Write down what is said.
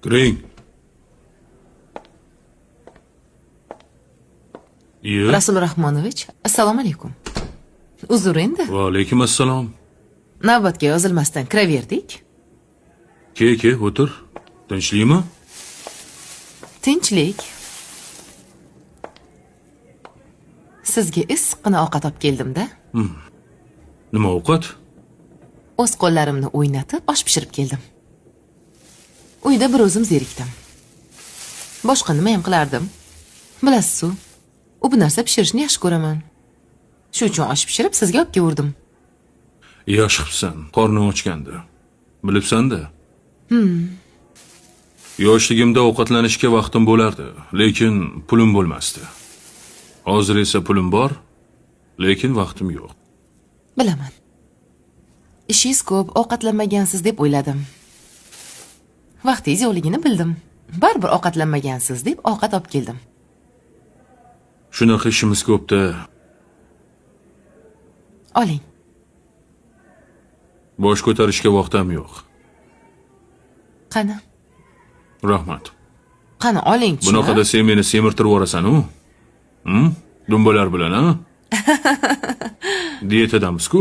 Kiring. Iye. Rasul Rahmonovich, assalomu alaykum. Uzr endi. Va alaykum assalom. Navbatga yozilmasdan kiraverdik. Ke, ke, o'tir. Tinchlikmi? Tinchlik. Sizga issiqqina ovqat olib keldim-da. Nima ovqat? O'z qo'llarimni o'ynatib osh pishirib keldim. Uyda bir o'zim zerikdim. Boshqa nima ham qilardim? Bilasiz-ku, u bu narsa pishirishni yaxshi ko'raman. Shu uchun osh pishirib sizga olib keldim. Yaxshi qilibsan. Qornim ochgandi. Bilibsan-da. Yoshligimda ovqatlanishga vaqtim bo'lardi, lekin pulim bo'lmasdi. Hozir esa pulim bor, lekin vaqtim yo'q. Bilaman. Ishingiz ko'p, ovqatlanmagansiz deb o'yladim. Vaqtingiz yo'qligini bildim. Baribir ovqatlanmagansiz deb ovqat olib keldim. Shunaqa ishimiz ko'pda. Oling. Bosh ko'tarishga vaqtim yo'q. Qani? Rahmat. Qani olingchi. Bunaqada sen meni semirtirib yuborasan-u. Hm? Dumbalar bilan, a? Dietadamiz-ku.